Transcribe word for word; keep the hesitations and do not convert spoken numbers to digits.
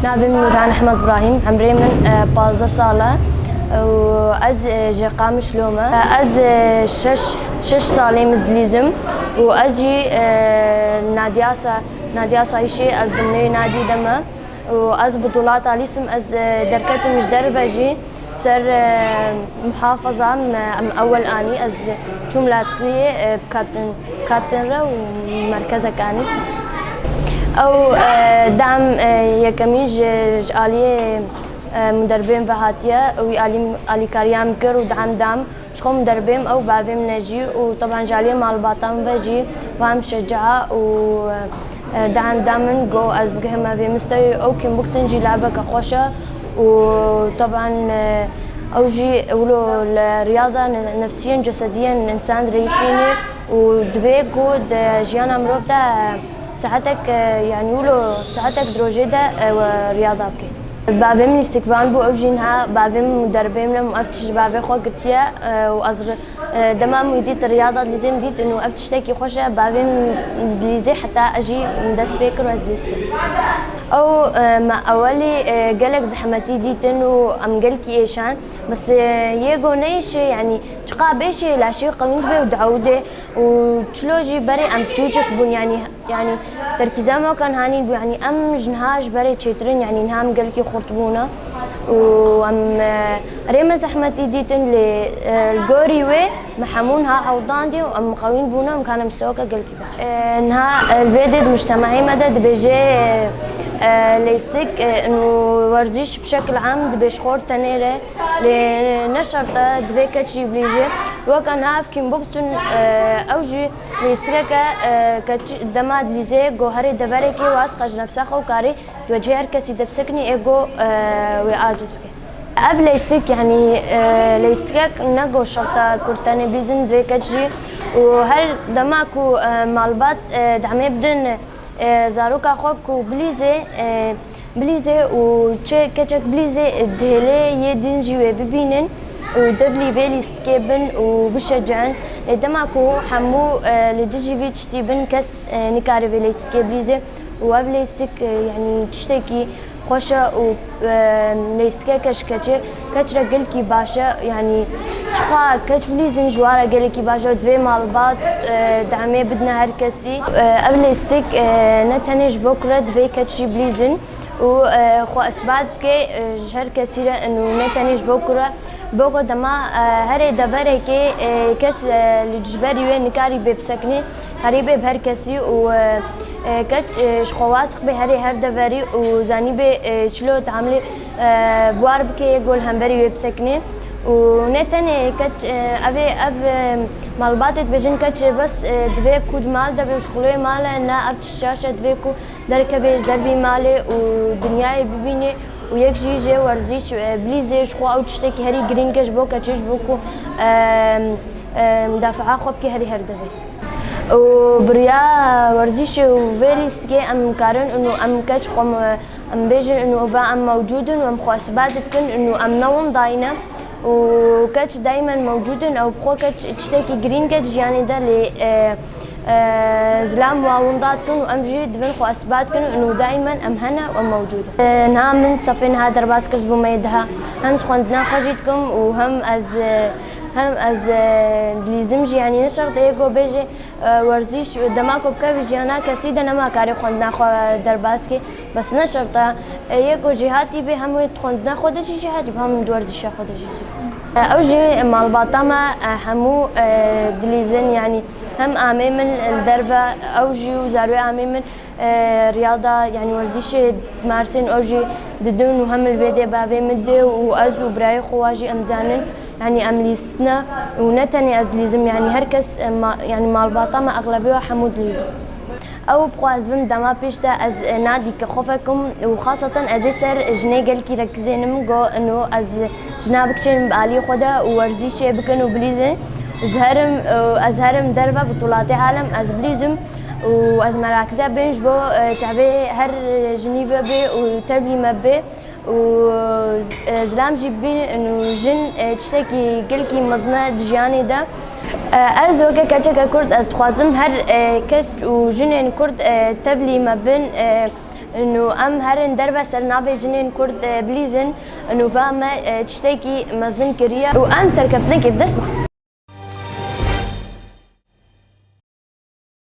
Navê min Nûran Ehmed Brahîm, emrê min, e, pazdeh sal e û ez, e, ji Qamişlo me. E, ez, e, şeş, şeş salê min dilîzim û ez jî, e, Nadî Asa-, Nadî Asayîşê, ez dimnê Nadî de me û ez bi Dulat Alîs im, ez, e, derketim ji derve jî. Ser, e, muhafaza me, em ewel anî, ez çûm Latqiyê, e, bi Kaptin, Kaptin re û merkezek anî. Ew, e, dem, e, yekemîn ji, ji aliyê, e, muderbên ve hatiye. Wî alî, alîkariya min kir û dem dem ji xwe muderbêm ew bavê min e jî û teban ji aliyê malbatan ve jî wan şeca û, e, E, dem dem min got ez bigihime vê mistewê, ew kickboxing jî labeke xweş e û teban, e, ew jî wilo li riyada ne-, nefsiyên cesediyen însan dirêxîne û divê ku di jiyana mirov de, e, saetek, e, yanî wilo saetek di rojê de, e, we riyada bike. Bavê min lîstikvan bû, ew jî niha bavê min muderbê min e, min ev tişt ji bavê xwe girtiye, e, û ez re-, E, dema min wî dît, riyada dilîzê min dît, û ev tiştekî xweş e, bavê min dilîzê, heta ez jî min dest pê kir û ez lîstim. Ew, e, me ewelî, e, gelek zehmetî dîtin û em gelkî êşan, bes, e, yê go neyşê, yanî çiqa bêşê, laşê qewîn dibe û diewidê û çilo jî berê em çûçik bûn, yanî Yanî terkîza me weke niha nîn bû, yanî em ji niha ji berê çêtir in, yanî niha em gelkî xurt bûne û em, e, erê me zehmetî dîtin, lê, e, li gorî wê me hemû niha ewdandî û em miqewîn bûne, em kane misteweke gelkî baş. E, niha, e, li vê dê di mujtemehê me de dibêje, e, e, leyistik, e, û werzîş bi şekil am dibê ji xwe tenê re, lê ne şert e divê keç jî bilîje. Weke niha ev kickboxing, e, ew jî Lîstikeke, e, keç dema dilîzê, go herê deverekê û ez qe ji nefsa xwe û karî ji wecihê her kesî de bisekinî, ê go, e, wê aciz bike. Ev lîstik, yanî, e, lîstikek ne go şerta ku tenê bilîzin, divê keç jî û her dema ku, e, malbat, e, demê bidin, e, zaroka xwe ku bilîzê, e, Bilîzê û çi keçek bilîzê dihêlê yê din jî wê bibînin û devlî vê lîstikê bin û bişecin. Lê dema ku hemû, e, li dijî vî tiştî bin, kes, e, nikare vê lîstikê bilîzê û ev lîstik, e, yanî tiştekî xweş e û, e, lîstikeke ji keçê, keç re gelkî baş e. Yanî çiqa keç bilîzin ji wan re gelekî baş e. Divê malbat, e, demê bidine her kesî. E, ev lîstik, e, ne tenê ji bo ku re divê keç jî bilîzin. û, e, xwe isbat bike, e, ji her kesî re û ne tenê ji bo ku re, bo ku dema, e, herê deverekê, e, kes, e, li dijberî wê nikarî bê bisekinê, herî bê bi her kesî û, e, e, keç, e, ji xwe wasiq bê herê her deverî û zanîbê, e, çilo teamlê, e, bi war bike yê ku li hemberî wê bisekinê. Û ne tenê keç, e, ev ê, ev, e, malbatê dibêjin keç, e, bes, e, divê ku di mal de bê û şixulê mal e, ne ev tişt şaş e, divê ku Derkevê ji derbî malê û dinyayê bibînê û yek jî jê werzîş, e, bilîzê ji xwe ew tiştekî herî girîng e ji bo keçê, ji bo ku, e, e, mudafaa xwe bike herî her devê. Û bi riya werzîşê û vê lîstikê em karin û em keç xwe, em bêjin û va em mewcûd in û em xwe isbat dikin û em ne winda ne. û keç daîmen mewcûd in, ew bi xwe keç tiştekî girîng e di jiyanê de, lê, e, e, zilam wa winda dikin û em jî divin xwe isbat dikin û daîmen em hene û em mewcûd in. E, niha min sefê niha derbas kir, ji bo me yê diha hem ji xwendina xwe jî dikim û hem ez, e, hem ez, e, dilîzim jî, yanî ne şert e yê ku bêje, e, werzîş, dema ku bikeve jiyana kesî de nema karê xwendina xwe derbas kê. Bes ne şert e, e, yê ku jêhatî bê, hem wê di xwendina xwe de jî jêhatî bê, hem di werzîşa xwe de jî zû. E, ew jî malbata me, e, hemû, e, dilîzin, yanî hem amê min li derve, ew jî û zarwê amê min, e, riyada, yanî werzîşê Mersîn, ew jî didin û hem li vê dê bavê min dê û ez û birayê xwe wa jî em zanin. Yanî em lîstine û ne tenê ez dilîzim, yanî her kes, e, ma-, yanî malbata me exlebê wa hemû dilîzin. Ew bi xwe ez bim dema pêş de ez, e, nadî ke xwe fekim û xaseten ez ê ser jinê gelkî rekizênim, go ino ez jina bikişênim bi alî xwe de û werzîşê bikin û bilîzin. Ez herim, e, ez herim derve bi tulatê alem ez bilîzim û ez merakize bêm ji bo, e, çavê her jinî ve bê û tevlî me bê. û, e, zilam jî bibînin û jin, e, tiştekî gelkî mezin e di jiyanê de. E, ez weke keçeke Kurd ez dixwazim her, e, keç û jinên Kurd, e, tevlî me bin, e, Û em herin derve ser navê jinên Kurd e, bilîzin, û va me e, tiştekî mezin kiriye û em serkeftinekê bi dest bixin.